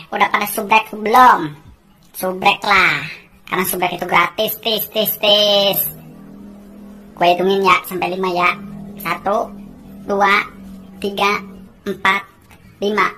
Udah pada subrek belum? Subrek lah, karena subrek itu gratis, tis tis tis. Gue hitungin ya sampai 5 ya. 1, 2, 3, 4, 5.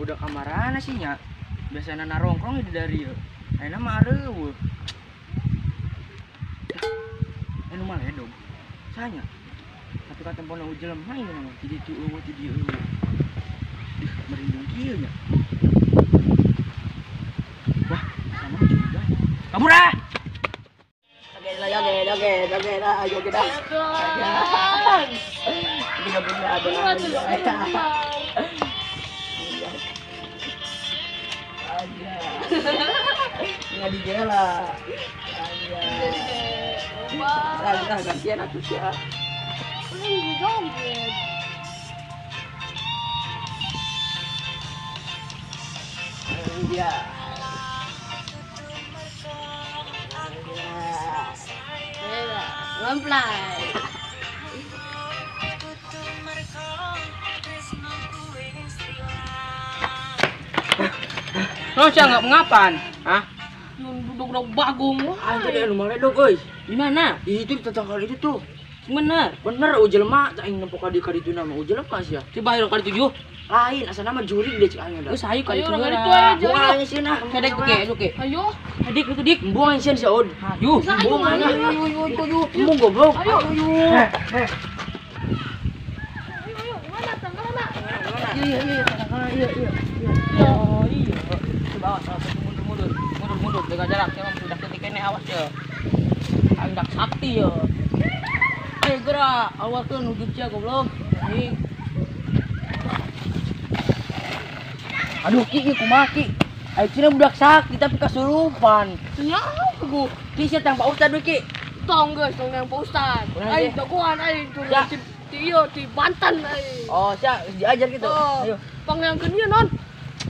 Budak kamarana sih nya, biasana narongkrong di dari ieu. Ayeuna mah areueuh. Anu mah ledog. Sanya. Tapi ka tempona jelema ieu mah ti ditu eueuh ti dieu eueuh. Ih, merinding kieu nya. Wah, sama juga. Kabur ah. Oke, oke, oke, ayo kita. Nggak dijela. Aja. Gantian atuh sia. Iya. Ngemplay. Lo sih nggak mengapan? Hah? Duduk bagong. Ah, tadi anu maledog euy. Di mana? Di itu di tetangga itu tuh. Bener. Bener euy jelema aing nempo ka ditu nama euy jelema sia. Coba ayo kali tujuh. Lain asana mah jurig deh cek aing da. Geus hayu kali Ayo, tujuh. orang itu aja. Buang aing sieun ah. Sadek oke, oke. Ayo. Adik itu dik. Buang aing sieun sia Ud. Hayu. Buang aing. Ayo, ayo, ayo, ayo. Embung goblok. Ayo. Ayo. Ayo, mana tanggal mana? Iya iya iya iya iya. Oh iya. Coba awas, mundur mundur mundur mundur jaga jarak. Emang sudah ketik ini awas ya. Aing dak sakti ya. Ayo gerak, awalkeun hujud sia goblok. Anjing. Aduh ki ieu kumaha ki? Aing cenah budak sakti tapi kasurupan. Nyaho ku. Ki sia tang Pak Ustad we ki. Tong geus tong yang Pak Ustad. Aing dagoan aing turun di ieu di Banten aing. Oh, sia diajar gitu. Ayo. Pangyangkeun ieu non.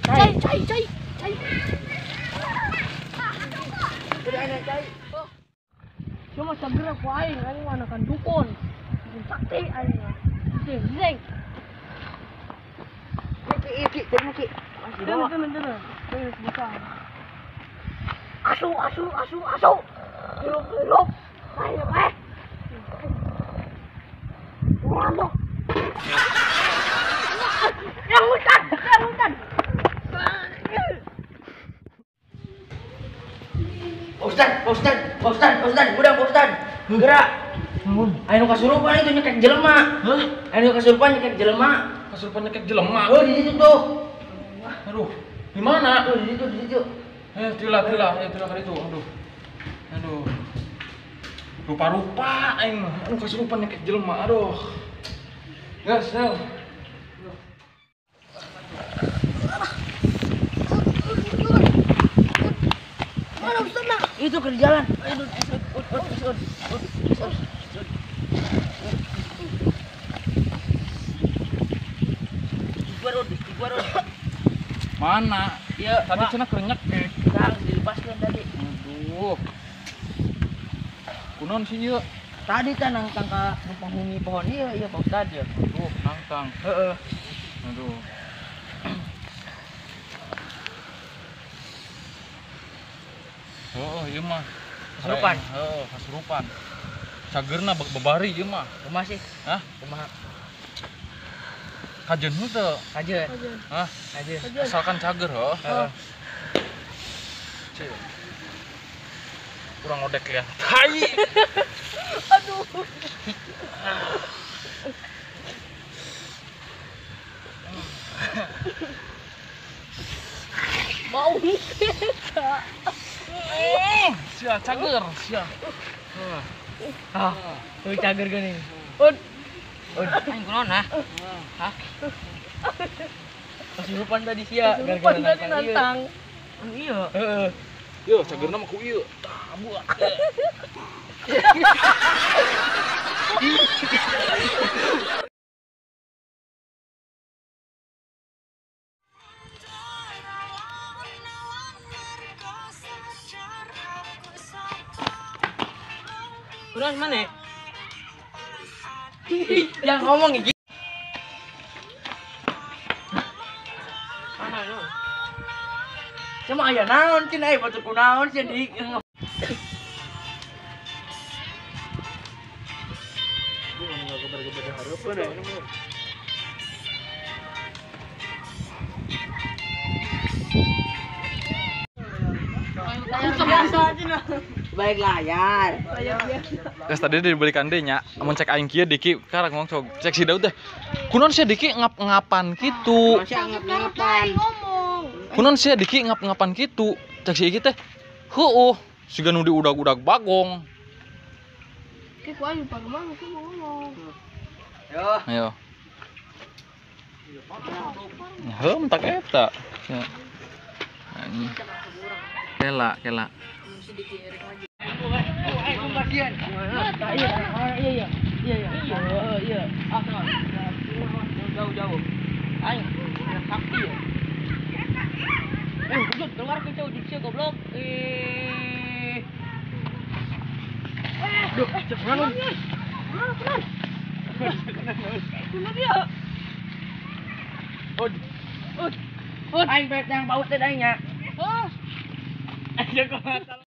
Cai cai cai cai. Udah enak cai. Cuma segera ku aing, aing mah anakan dukun. Dukun sakti aing mah. Zeng zeng. Ki ki ki ki. Tenang tenang tenang. Tenang. Asu asu asu asu. Hirup hirup. Ayo eh. Ngambek. Yang hutan, yang hutan. Ustad, Ustad, Ustad, Ustad, budak Ustad. Gerak. Ayo kasurupan itu nyekek jelema. Hah? Ayo kasurupan nyekek jelema. Kasurupan nyekek jelema. Oh, di situ tuh. Aduh, di mana? Tuh, di situ, di situ. Tilah, tilah, tilah kali itu. Aduh. Aduh. Rupa-rupa aing mah. Aduh, kasurupan nyekek jelema. Aduh. Gas, ayo. Mana Ustaz nak? Itu ke jalan. Ayo, Mana? Ya, tadi cenah kerenyek. Tang dilepaskan tadi. Aduh. Kunon sih ieu? Tadi kan nangtang ka penghuni pohon ieu, ieu Pak Ustad ya. Aduh, nangtang. Heeh. Aduh. Oh, ieu mah. Kasurupan. Heeh, kasurupan. Cageurna babari ieu mah. Kumaha sih? Hah? Kumaha? Kajeun henteu? Kajeun. Hah? Kajeun. Asalkan cager heuh. Heeh. Cih. Kurang odek ya. Tai. Aduh. Bau. Sia cager, sia. Ah, tuh cager gini. Ud. Ud, aing kunaon ah? Hah? Kesurupan tadi sia gara-gara nantang. Iya. Heeh. Yo, cagerna mah ku ieu. Tah, buak. Udah mana? Yang ngomong iki. Mana lu? Cuma aya naon cin euy batur kunaon sih dik. Baik layar. Terus tadi dibelikan deh nya, mun cek aing kieu Diki karek ngomong sok cek si Daud teh. Kunaon sia Diki ngap-ngapan kitu? Kunaon sia Diki ngap-ngapan kitu? Cek si Iki teh. Heueuh, siga nu diudag-udag bagong. Ki ku aing pagmang sih ngomong. Yo. Ayo. Heuh, mentak eta. Kela, kela. Iya. Iya. Ah, jauh-jauh. Aing sakti ya. Wujud keluar ke jauh sia goblok. Duh, cepetan. Kunaon dia? Ud. Ud. Aing pet yang paut teh aing nya. Oh. Aja kok.